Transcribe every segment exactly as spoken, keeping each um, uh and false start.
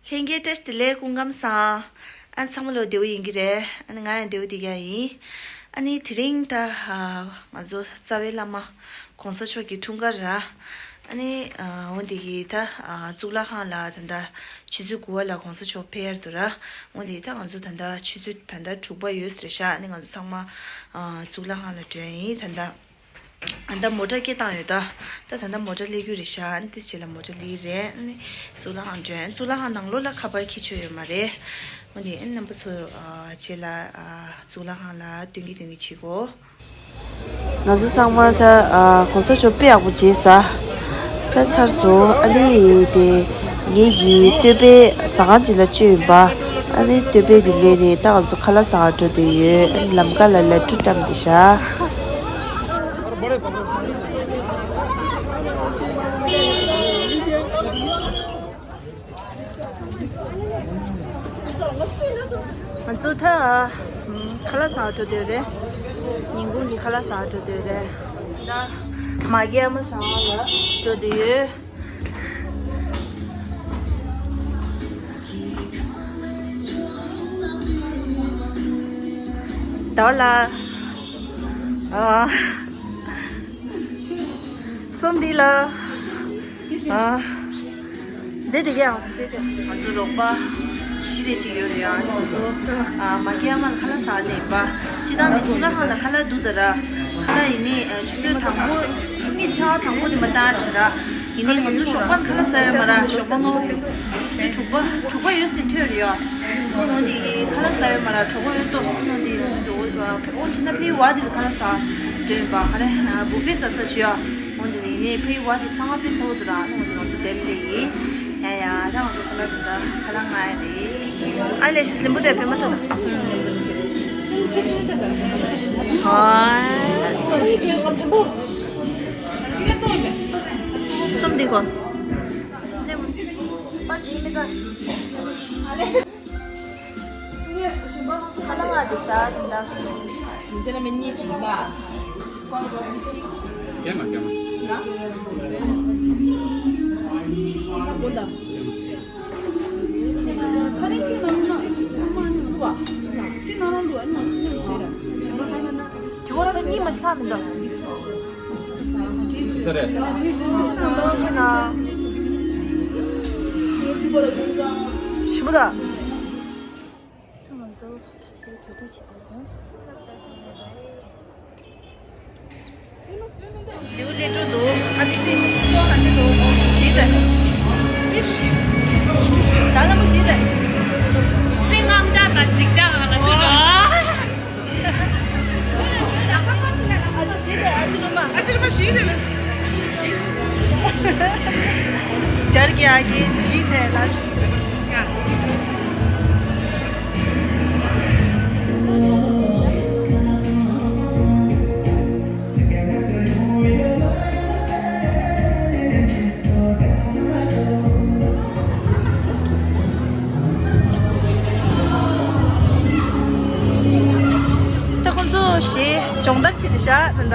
ལྷན་རྒྱས་བཀྲ་ཤིས་བདེ་ལེགས། སྐུ་ཁམས་བཟང་། ཨ་ཚང་མ་ལོ་བདེ་པོ་ཡིན་གྱི་རེད། ཨ་ནི་ང་ཡང་བདེ་པོ་བསྡད་ཀྱི་ཡིན། ཨ་ནི་དེ་རིང་ད་ང་ཚོ་རྩ་བའི་བླ་མ་གོང་ས་མཆོག་གི་འཁྲུངས་སྐར་ར། ཨ་ནི་འོ་འདི་གི་ད་གཙུག་ལག་ཁང་ལ་ད་ལྟ་ཆུ་ཚོད་དགུ་པ་ལ་གོང་ས་མཆོག་ཕེབས་ཡར་འདུག་ར། འོ་འདི་ད་ང་ཚོ་ད་ལྟ་ཆུ་ཚོད་ད་ལྟ་དྲུག་པ་ཡོད་ས་རེད་ཤག་ཨ་ནི་ང་ཚོ་ཚང་མ་གཙུག་ལག་ཁང་ལ་འགྲོ་ཡ་ཡིན་ད་ལྟ། ད་ལྟ་མོ་ཊ་སྐད་བཏང་ཡོད་ད། ད་ད་ལྟ་མོ་ཊ་སླེབས་རྒྱུ་རེད་ཤག་ཨ་ནི་དེ་རྗེས་ལ་མོ་ཊ་སླེབས་རེད། ཨ་ནི་གཙུག་ལག་ཁང་འགྲོ་ཡ། གཙུག་ལག་ཁང་ནང་ལོགས་ལ་ཁ་པར་འཁྱེར་ཆོག་ཡོད་མ་རེད། འོ་འདི་ཨ་ནི་རྣམ་པ་ཚོ་རྗེས་ལ་གཙུག་ལག་ཁང་ལ་སྟོན་གྱི་སྟོན་གྱི་བྱེད་དགོས། ང་ཚོ་ཚང་མ་ད་གོང་ས་མཆོག་དཔེ་ཡག་པོ་མཇལ་ཚར། ད་ཚར་སོང་། ཨ་ནི་དེ་ངེད་ཀྱི་སྟོད་པའི་ཟ་ཁང་ཅིག་ལ་བཅར་ཡིན་པ། ཨ་ནི་སྟོད་པའི་དེ་ལས་ནས་ད་ང་ཚོ་ཁ་ལག་ཟ་ག་འགྲོ་འདོད་ཡོད། ཨ་ནི་ལམ་ཁ་ལ་ལ་ཀྲུ་བཀྲམ་བསྡད་ཤག་ང་ཚོ་ད་ཁ་ལག་ཟ་འགྲོ་འདོད་རེད། ཉིན་གུང་གི་ཁ་ལག་ཟ་འགྲོ་འདོད་རེད། ད་མ་གི་ཨ་མ་ཟ་ཁང་ལ་འགྲོ་འདོད་ཡོད། ཟླ་བ་ལགས། ཨ། སོམ་འདི་ལ། ཨ། འདི་དེ་གའི་ཨང་སི་དེ་དེ། ང་ཚོ་རོགས་པ་བཞི་རེ་ཅིག་ཡོད་རེད། ཨ་ནི་ང་ཚོ་ཨ་མ་སྐྱེས་མ་ལ་ཁ་ལག་ཟ་ལེན་པ། སྤྱི་བཏང་ནི་ཚོ་ལ་ཧང་ལ་ཁ་ལག་འདུག་ད་ར། ཁ་ལག་ཡིན་ནི་ཆུ་ཚོད་དང་པོ་ཆུ་ཚོད་ཆ་དང་པོ་དེ་མ་བཏང་ཞིག་ར། ཡིན་ནི་ང་ཚོ་ཞོགས་པ་ཁ་ལག་ཟ་ཡོད་མ་ར། ཞོགས་པ་མ་ཆུ་ཚོད་དྲུག་པ་དྲུག་པ་ཡོད་སྟེ་ཐོན་རེད་ཡ། ཨ་ནི་འདི་ཁ་ལག་ཟ་ཡོད་མ་ར། གྲོགས་པོ་ཡོད་ཏོ། ཨ་ནི་འདི་འོ་ཕྱི་ན་ཕའི་བ་དེ་ཁ་ལག་ཟ་འགྲོ་ཡིན་པ། ག་རེ་བུ་ཕེ་ཟ་ས་ཅི་ཡ། འོ་འདི་ནི་ངས་ཕའི་བ་དེ་ཚང་མ་ཕའི་ཚ་བོ་དུ་ར། ཨ་ནི་འོ་འདི་ང་ཚོ་དེབ་ལས་ཡིན། ཡ་ཡ་ད་ང་ཚོ་ཁ་ལག་དེ་འདྲ་ཁ་ལག་ང་ཡ་རེད། ཨ་ལས་ཤི་སླེམ་པོ་དེ་ཕེ་མ་ཐོན། ཧ། སོམ་འདི་གོ། ཁ་ལག་དེ་ཤ་རིན་ད། ཇིན་ཅ་ན་མེ་གཉིས་བྱིན་ད། ཀོང་ཀོང་མི་ཆིག་སྐྱེས་མ་སྐྱེས་མ། ན། ཀོང་ད། ཁ་རིན་ཅི་ནང་ན་ཁ་མ་ནི་འདུག་བ། ཅི་ནང་ན་འདུག་བ་ནི་ང་ཚོ་ནི་ཟེར། ཇི་བོ་ར་གཉིས་མ་ཤ་མི་འདུག་ས་རེད། ཞིམ་པོ་དང་། ད་ང་ཚོ་དེ་གྲ་སྒྲིག་བྱེད་དགོས་རེད། ལེའུ་ལེ་ཀྲོ་འདུག་ཨ་པི་སི་ཁོ་ཁ་ཚེ་འདུག་ཞིག་ད། ཨིཤ། ད་ལ་མོ་ཞིག་ད། པི་ང་མ་ཅག་དང་ཅིག་ཅག་ལ་ལ་ཁུ་འགྲོ། ཨ་ཅག་ཞིག་ད། ཨ་ཅག་རུ་མ། ཨ་ཅག་རུ་མ་ཞིག་ད་ལ། ཞིག་ད། ཇར་གི་ཨ་གི་ཇི་ཐེ་ལ་ཞིག་ད། ད་ཁོང་ཚོ་ཞེས་སྦྱོང་བརྡར་བྱེད་དེ་ཤག་ད་ད།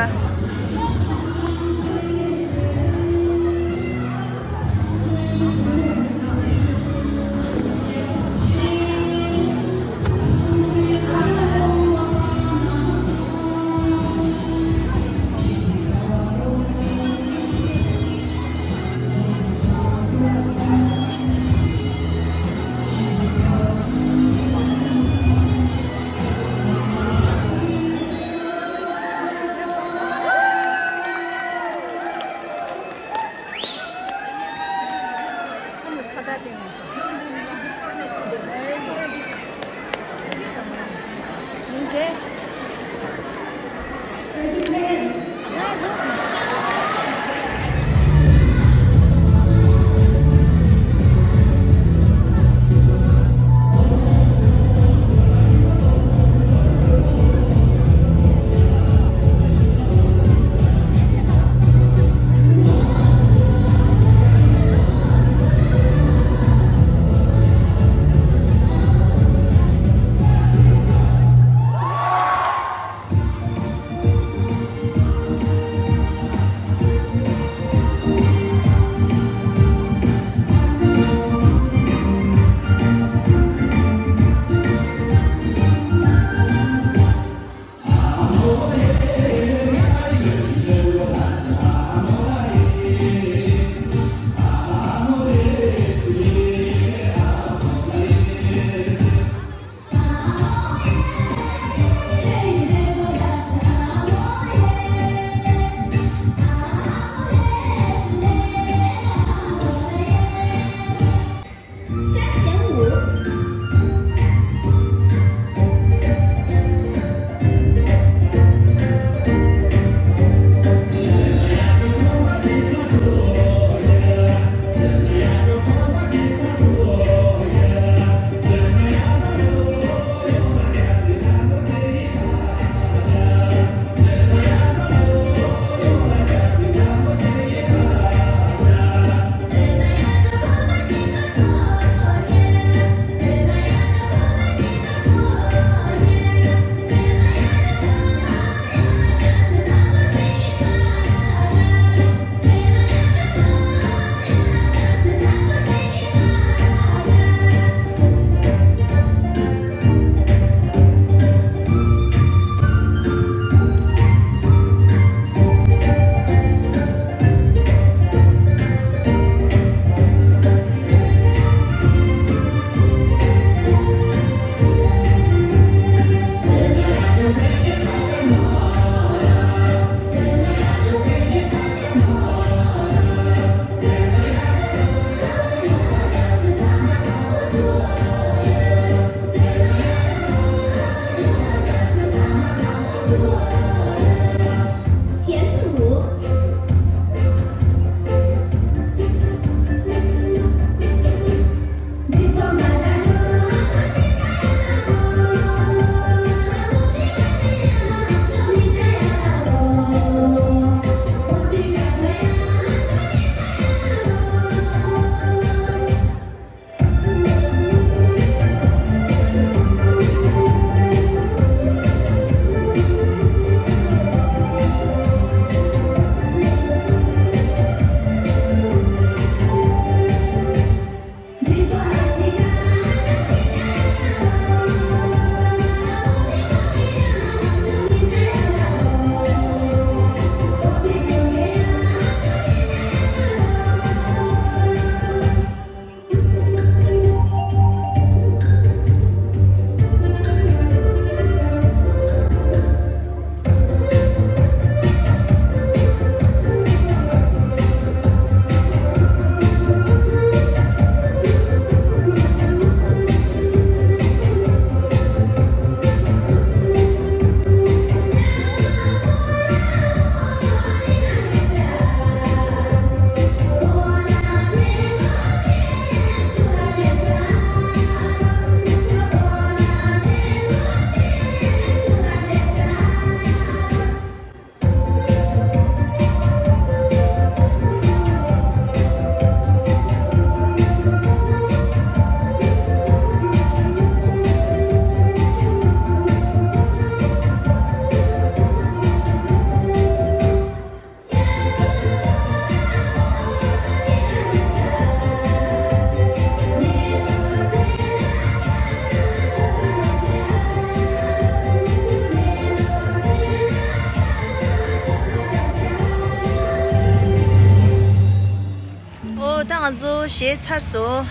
གཞས་ཚར་སོང་།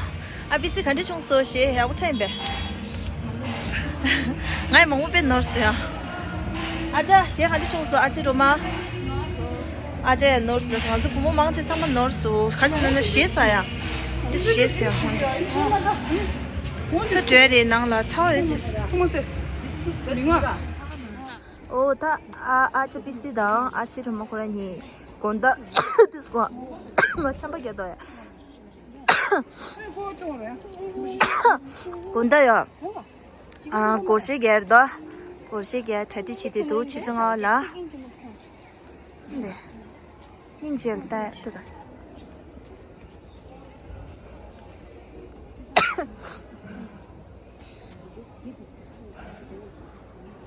ཨ་པི་སི་ག་འདྲ་བྱུང་སོང་། གཞས་ཡག་པོ་འཁྲབ་ཡིན་པས། ང་ཡི་མང་པོ་དཔེ་ནོར་སོང་ཡ། ཨ་ཅག་གཞས་ག་འདྲ་བྱུང་སོང་། ཨ་ཙི་རོ་མ། ཨ་ཅག་ཡང་ནོར་སོང་། ང་ཚོ་བུ་མོ་མང་ཆེ་ཚང་མ་ནོར་སོང་། ག་ཅི་ན་ན་གཞས་ས་ཡ། དེ་གཞས་སོང་ཡ། ད་བྲོས་རེད། ནང་ལ་ཚ་བ་ཡོད་ཚེ། ཨོ་ད་ཨ་ཨ་ཅག་པི་སི་དང་ཨ་ཙི་རོ་མ་ཁོ་རང་གཉིས་དགོང་དག་དུས་སྐོར་ང་ཆམ་པ་རྒྱག་དོ་ཡ། དགོང་དག་ཡོད། ཨ། སྒོར་གཞས་རྒྱག་རེད་དོ། སྒོར་གཞས་རྒྱག་གྲ་སྒྲིག་བྱེད་དེ་འདུག་ཆུ་ཚོད་ལྔ་པ་ལ། སྙིང་རྗེ་ལ་ལྟ་ལྟ་དང་།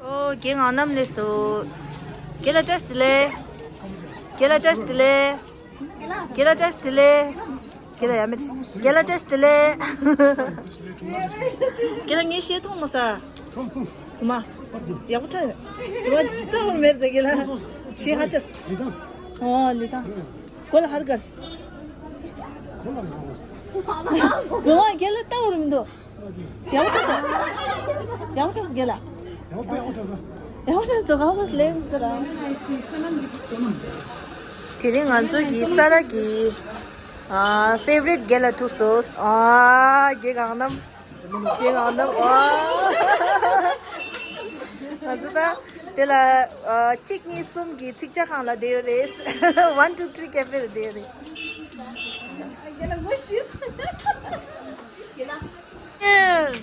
ཨོ། རྒན་ངག་གནམ་སླེབས་སོང་། རྒན་ལགས་བཀྲ་ཤིས་བདེ་ལེགས། རྒན་ལགས་བཀྲ་ཤིས་བདེ་ལེགས། རྒན་ལགས་བཀྲ་ཤིས་བདེ་ལེགས། རྒན་ལགས་ཡ་མེད། རྒན་ལགས་བཀྲ་ཤིས་བདེ་ལེགས། རྒན་ལགས་ངའི་གཞས་མཐོང་མ་སོང་། མཐོང་མཐོང་། སུ་མ། ཡག་པོ་འཁྲབ་ཡོད། སུ་མ་ལྟ་བུར་མེད་དེ་རྒན་ལགས། གཞས་ཧ་ཅང་། ལི་ཐང་། ཨོ་ལི་ཐང་། གོ་ལ་ཧར་གར། གོ་ལ་ང་། སུ་མ་རྒན་ལགས་ལྟ་བུར་མི་འདུག་ཡག་པོ་ཆགས་སོང་། ཡག་པོ་ཆགས་སོང་རྒན་ལགས། ཡག་པོ་ཆགས་སོང་། ཡག་པོ་ཆགས་སོང་། ག་པར་ལེན་ཟེར་ར། དེ་རིང་ང་ཚོ་གི་ས་ར་གི་ཨ་ཕེ་ཝ་རིཊ་རྒན་ལགས་ཐུག་སོང་། ཨ་རྒན་ངག་གནམ། རྒན་ངག་གནམ། ཨ། ང་ཚོ་ད་དེ་ལ་ཨ་གཅིག་གཉིས་གསུམ་གྱི་ཚིག་ཇ་ཁང་ལ་བསྡད་ཡོད་རེད། One two three cafe ལ་བསྡད་ཡོད་རེད། རྒན་ལགས་ངོ་ཤུས་ཚོད། Yes.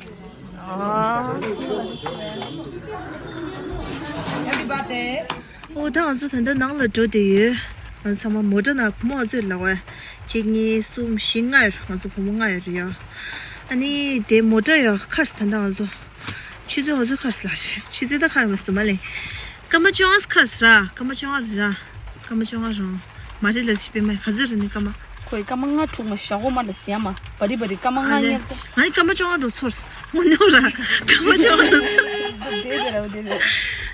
ཨོ་ད་ང་ཚོ་ད་ལྟ་ནང་ལ་འགྲོ་བསྡད་ཡོད། ང་ཚོ་ཚང་མ་མོ་ཊ་ནང་བུ་མོ་ང་ཚོའི་ལག་པ་གཅིག་གཉིས་གསུམ་བཞི་ལྔ་ཡོད། ང་ཚོ་བུ་མོ་ལྔ་ཡོད་རེད་ཡ། ཨ་ནི་དེ་མོ་ཊ་ཡ་ཁར་ད་ལྟ་ང་ཚོ་ཆུ་ཚོད་ང་ཚོ་ཁར་ལ་ཆུ་ཚོད་ད་ཁར་མ་སུ་མ་ལེ། སྐར་མ་བཅོ་ལྔ་ཁར་ར། སྐར་མ་བཅོ་ལྔ་རེད་ར། སྐར་མ་བཅོ་ལྔ་རང་མ་རེད་ལ་ཅི་པེ་མ་ག་ཚོད་རེད་ནི་སྐར་མ། ཁོས་སྐར་མ་ལྔ་དྲུག་མ་ཞག་གོ་མ་ལ་ཟེར་མ་བ་རི་བ་རི་སྐར་མ་ལྔ་ཨ་ལེ། ཉེར་ཏེ། ང་ཡི་སྐར་མ་བཅོ་ལྔ་འགྲོ་ཚོར་སོང་ངོ་ནོ་ར། སྐར་མ་བཅོ་ལྔ་འགྲོ་ཚོར་སོང་། དེ་དེ་ར་དེ་དེ།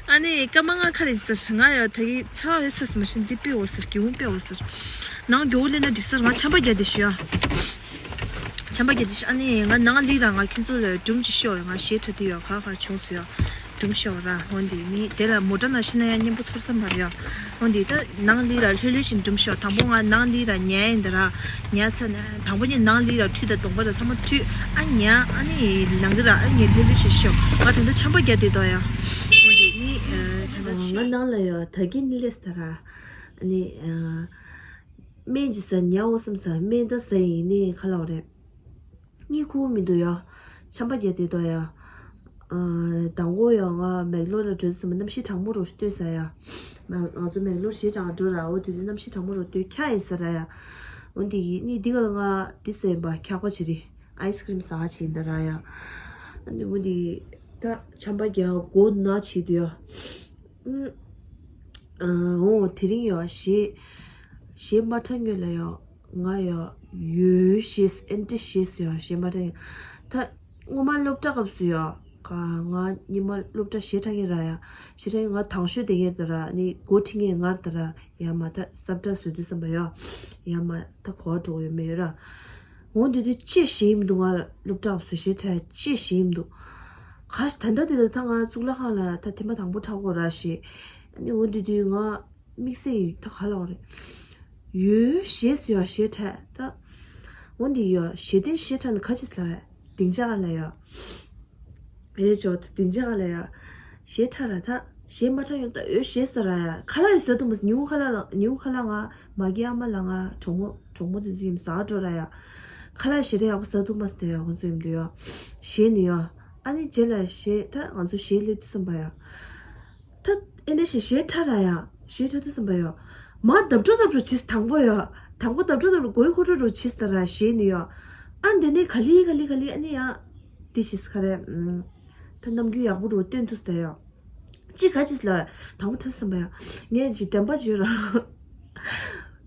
ཨ་ནི་སྐར་མ་ལྔ་ཁ་རེད་ཟེར། ང་ཡ་ད་གི་ཚ་བ་ཡོད་ཚར་སོང་མ་ཤེས་འདི་པེ་འོ་ཟེར་གི་འུ་པེ་འོ་ཟེར། ནང་མགྱོགས་པོ་ལེན་ན་འགྲིག་ཟེར། ང་ཆམ་པ་རྒྱག་དེ་ཞུ་ཡ། ཆམ་པ་རྒྱག་དེ་ཞུ། ཨ་ནི་ང་ནང་ལི་ར་ང་ཁྱོད་ཚོ་ལ་སྒྲུང་ཅིག་ཤོད། ང་གཞས་འཁྲབ་དུས་ཡོད་ག་ག་བྱུང་སོང་ཡ། སྒྲུང་ཤོད་ར། འོན་ཏེ་མི་དེ་ལ་མོ་ཊ་ནང་ཤི་ན་ཡང་སྙན་པོ་ཚོར་ས་མ་རེད་ཡ། འོན་ཏེ་ད་ནང་ལི་ར་ལྷོད་ལྷོད་བཞིན་སྒྲུང་ཤོད། དང་པོ་ང་ནང་ལི་ར་ཉལ་ཡིན་ད་ར། ཉལ་ཚར་ནས་དང་པོ་ཉིད་ནང་ལི་ར་ཁྲུས་དང་གདོང་པ་ར་ཚང་མ་ཁྲུས། ཨ་ཉལ། ཨ་ནི་ལང་གི་ར། ཨ་ངས་ལྷོད་ལྷོད་བྱས་ཤོག་ང་ད་ལྟ་ཆམ་པ་རྒྱག་བསྡད་འདུག་ཡ། འོན་ཏེ་མི་ད་ལྟ་ང་ནང་ལ་ཡ་ད་གིན་སླེབས་ད་ར། ཨ་ནི། སྨན་ཅིག་ཟ་ཉལ་འོ་བསམ་ས། སྨན་ད་ཟ་ཡིན་ནི་ཁ་ལག་རེད། གཉིད་ཁུག་མི་འདུག་ཡ། ཆམ་པ་རྒྱག་བསྡད་འདུག་ཡ། ཨ། དང་པོ་ཡ་ང་མེག་ལོར་ལ་འགྲོ་ཟིན་པ་གནམ་གཤིས་གྲང་མོ་རུ་ལྟོས་ས་ཡ། མ་ང་ཚོ་མེག་ལོར་གཞས་སྦྱང་འགྲོ་ར། འོ་དེ་དུས་གནམ་གཤིས་གྲང་མོ་རུ་ལྟོས་འཁྱག་ཡིན་ས་ར་ཡ། འོ་འདི་ཡིན་ནི་འདི་ག་ལ་ང་འདི་ཟ་ཡིན་པ་འཁྱག་པ་ཅིག་རེད། ཨའི་སི་ཀི་རིམ་ཟ་བྱས་ཡིན་ད་ར་ཡ། ཨ་ནི་འོ་འདི་ད་ཆམ་པ་རྒྱག་མགོ་ན་བྱེད་འདུག་ཡ། ཨུམ། ཨ། འོ་དེ་རིང་ཡ་གཞས་གཞས་མ་འཁྲབ་སྔོན་ལ་ཡ་ང་ཡ་ཡོད་གཞས་ཨེན་ཏི་གཞས་སུ་ཡ་གཞས་མ་འཁྲབ་ཡིན། ད་སྔོན་མ་སློབ་གྲྭ་སྐབས་སུ་ཡ་ག་ང་སྔོན་མ་སློབ་གྲྭ་གཞས་འཁྲབ་མཁན་ར་ཡ། གཞས་འཁྲབ་མཁན་ང་དང་ཤོས་དེ་ངེར་ད་ར། ནི་འགོ་ཁྲིད་མཁན་ངར་ད་ར། ཡ་མ་ད་སབ་གྲྭ་བཟོ་དུས་བསམ་པ་ཡ། ཡ་མ་ད་གོ་བ་འགྲོ་ཡོད་མེད་ར། འོ་འདི་དུས་ཅི་ཞིག་མི་འདུག་ང་སློབ་གྲྭ་སྐབས་སུ་གཞས་འཁྲབ་ཅི་ཞིག་མི་འདུག་ག་ད་ལྟ་དེ་ལ་ད་ང་གཙུག་ལག་ཁང་ལ་ད་ཐེངས་མ་དང་པོ་འཁྲབ་དགོས་ར་ཞེས། ཨ་ནི་འོ་འདི་དུས་ང་དམིགས་བསལ་ཡོད་ད་ག་ལ་བ་རེད། ཡོད་གཞས་སུ་ཡ་གཞས་འཁྲབ་ད། འོ་འདི་ཡ་གཞས་བརྟེན་གཞས་འཁྲབ་ནི་ག་ཅི་ལ་བས་སྡིངས་ཆ་ག་ལ་ཡ། ཨེ་ཅོ་ད་སྡིངས་ཆ་ག་ལ་ཡ། གཞས་འཁྲབ་ར་ད། གཞས་མ་འཁྲབ་ཡོང་ད་ཡོད་གཞས་ཟེར་ར་ཡ། ཁ་ལག་ཡོད་ཟ་འདུག་མ་ཉིའུ་ཁ་ལག་ལ་ཉིའུ་ཁ་ལག་ང་མ་གི་ཨ་མ་ལ་ང་གྲོགས་མོ་གྲོགས་མོ་དེ་ཚོ་ཡིན་ཟ་འགྲོ་ར་ཡ། ཁ་ལག་ཞེ་དྲག་ཡག་པོ་ཟ་འདུག་མ་ཟེར་ཡ་ཁོང་ཚོ་ཡིན་འདུག་ཡ། གཞས་ནི་ཡ། ཨ་ནི་རྗེས་ལ་གཞས་ད་ང་ཚོ་གཞས་སླེབས་དུས་བསམ་པ་ཡ། ད་ཨེ་འདྲ་ཞིག་གཞས་འཁྲབ་ར་ཡ། གཞས་འཁྲབ་དུས་བསམ་པ་ཡ། མ་བརྡབ་འགྲོ་བརྡབ་འགྲོ་བྱེད་དང་པོ་ཡ། དང་པོ་བརྡབ་འགྲོ་བརྡབ་འགྲོ་མགོའི་འཁོར་འགྲོ་འགྲོ་བྱེད་ད་ར་གཞས་ནི་ཡ། ཨ་འདི་ནས་ག་ལི་ག་ལི་ག་ལི་ཨ་ནི་ཡ། འདི་ཞིག་ག་རེ། ད་རྣམ་འགྱུར་ཡག་པོ་རུ་སྟོན་ཐུབ་ས་ཡ། ཅི་ག་ཅི་ལ་དང་པོ་ཁྲ་སིམ་པ་ཡ། ངས་ཅི་དྲན་པ་བརྗོད་ར།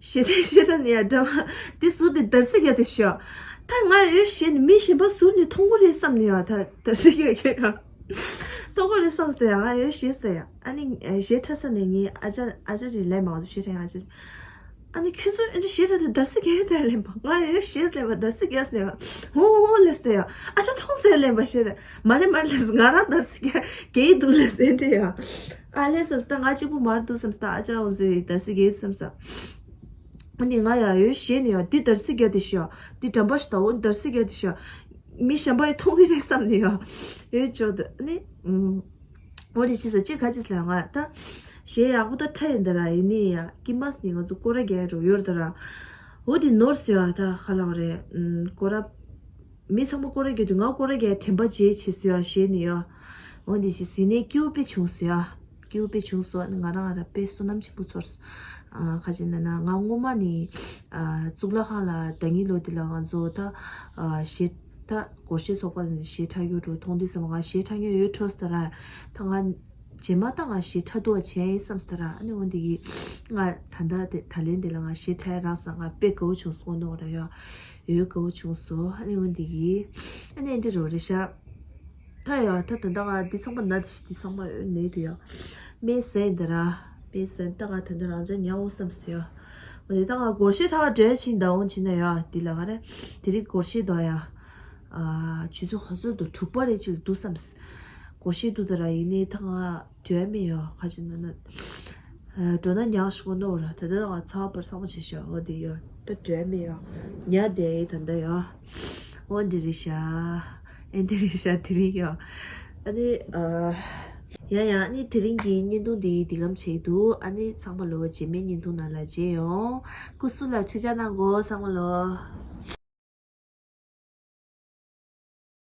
ཞེ་དྲན་ཞེ་དྲན་ནི་ཡ་དྲན་པ་དེ་ཟུར་དེ་འདར་སིག་ཡ་དེ་ཤོ། ད་ང་ཡོད་ཞེ་ནི་མི་གཞན་པ་ཟུར་ནི་མཐོང་གོ་རེད་བསམ་ནི་ཡ་ད་འདར་སིག་ཡ་ཁྱེད་ག་མཐོང་གོ་རེད་བསམ་ཟེར་ཡ་ང་ཡོད་ཞེ་ཟེར་ཡ་ཨ་ནི་ཞེ་ཁྲ་ས་ནས་ངའི་ཨ་ཅག་ཨ་ཅག་ཅིག་ལས་མང་ཟུར་ཞེ་ཁྲ་ཡ་ཨ་ཅག་ཨ་ནི་ཁྱོད་ཚོ་ཨེ་འདྲ་བཤད་ར་དེ་འདར་སིག་རྒྱག་ཡོད་དེ་ལེན་པ། ང་ཡོད་ཤེས་ལེན་པ། འདར་སིག་རྒྱག་ལེན་པ། ཧོ་ཧོ་ཧོ་ལེས་དེ་ཡ། ཨ་ཅག་མཐོང་ཟེར་ལེན་པ་ཤེས་ར། མ་རེད་མ་རེད་ལེས། ང་རང་འདར་སིག་རྒྱག་གི་འདུག་ལེས་ཨེ་འདྲ་ཡ། ཨ་ལེ་བསམ་སྟ། ང་གཅིག་པུ་མར་འདུག་བསམ་སྟ། ཨ་ཅག་འོ་ཟེ་འདར་སིག་རྒྱག་བསམ་ས། ཨ་ནི་ང་ཡ་ཡོད་ཤེས་ནི་ཡ། འདི་འདར་སིག་རྒྱག་དེ་ཤོ། འདི་འགྲམ་པ་ཞིག་ད་འོ་འདར་སིག་རྒྱག་དེ་ཤོ། མི་གཞན་པ་ཡི་མཐོང་གི་རེད་བསམ་ནི་ཡ། ཡོད་ཅོག་ཏུ་ཨ་ནི། འོ་རེ་ཅི་ས་ཅི་ག་ཅི་ས་ལ་ང་ད། གཞས་ཡག་པོ་ད་ཁྲ་ཡིན་ད་ར། ཡིན་ནི་ཡ་ཀི་མ་སི་ནི་ང་ཚོ་སྐོར་ར་རྒྱག་འགྲོ་ཡོད་ད་ར། འོ་དེ་ནོར་སོ་ཡ། ད་ཁ་ལག་རེད། སྐོར་ར། མི་ཚང་མ་སྐོར་ར་རྒྱག་དུས་ང་སྐོར་ར་རྒྱག་དྲན་པ་བརྗེད་ཆེ་སོ་ཡ་གཞས་ནི་ཡ། འོ་འདི་ཞིག་ཟིན་ནས་སྐྱིད་པོ་དཔེ་བྱུང་སོ་ཡ། སྐྱིད་པོ་དཔེ་བྱུང་སོ། ཨ་ནི་ང་རང་ང་ར་དཔེ་བསོད་ནམས་ཆེན་པོ་ཚོར་སོ། ཨ་ཁ་ཅིག་ན་ན་ང་སྔོན་མ་ནི་ཨ་གཙུག་ལག་ཁང་ལ་ཟླ་ཉིན་ལོ་དེ་ལ་ང་ཚོ་ད་ཨ་གཞས་ད་སྒོར་གཞས་ཚོགས་པ་ནས་གཞས་འཁྲབ་ཡོད་འགྲོ་མཐོང་དུས་ཙམ་པ་ང་གཞས་འཁྲབ་མྱོང་ཡོད་འཕྲོ་སོང་ད་ར། ད་ང་རྗེས་མ་ད་ང་གཞས་འཁྲབ་འདུག་བ་བྱས་ཡིན་བསམ་སོང་ད་ར། ཨ་ནི་འོ་འདི་གི་ང་ད་ལྟ་དེ་ད་ལན་དེ་ལ་ང་གཞས་འཁྲབ་རག་སོང་། ང་དཔེ་དགའ་བོ་བྱུང་སོང་ནོ་ར་ཡ། ཡོད་དགའ་བོ་བྱུང་སོང་། ཨ་ནི་འོ་འདི་གི་ཨ་ནི་འདི་རོ་རེ་ཤ། ད་ཡ་ད་ད་ད་ང་འདི་ཚང་མ་ན་འདི་ཤི་འདི་ཚང་མ་ཡོད་ནས་དུ་ཡ། མེ་སེན་ད་ར། མེ་སེན་ད་ང་ད་ད་རང་ཅག་ཉའོ་བསམ་སོང་ཡ། འོ་དེ་ད་ང་སྒོར་གཞས་འཁྲབ་འགྲོ་ཕྱིན་ད་འོང་ཕྱིན་ན་ཡ་འདི་ལ་ག་རེ། དེ་རིང་སྒོར་གཞས་དོ་ཡ། ཨ་ཆུ་ཚོད་ག་ཚོད་འདུག་དྲུག་པ་རེ་ཅིག་ལ་འདུག་བསམ། སྒོར་གཞས་འདུག་ད་ར། ཡིན་ནའི་ད་ང་འགྲོ་མེད་ཡ། ཁ་ཅིག་ན་ན། འགྲོ་ན་ཉག་ཤོ་ནོ་ར། ད་ལྟ་ང་ཚ་བ་བར་ཚང་མ་བྱེད་ཤ། འོ་དེ་ཡ་ད་འགྲོ་མེད་ཡ། ཉ་དེ་ད་ལྟ་ཡ། འོ་འདི་རེད་ཤ། ཨེ་འདི་རེད་ཤ་དེ་རིང་ཡ། ཨ་ནི་ཨ། ཡ་ཡ། ཨ་ནི་དེ་རིང་གི་བརྙན་ཐུང་འདི་འདི་གམ་བྱེད་འདུག་ཨ་ནི་ཚང་མ་ལོ་རྗེས་མའི་བརྙན་ཐུང་ནང་ལ་མཇལ་ཡོང་། སྐུ་གཟུགས་ལ་ཐུགས་ཅག་གནང་གོ་ཚང་མ་ལོ།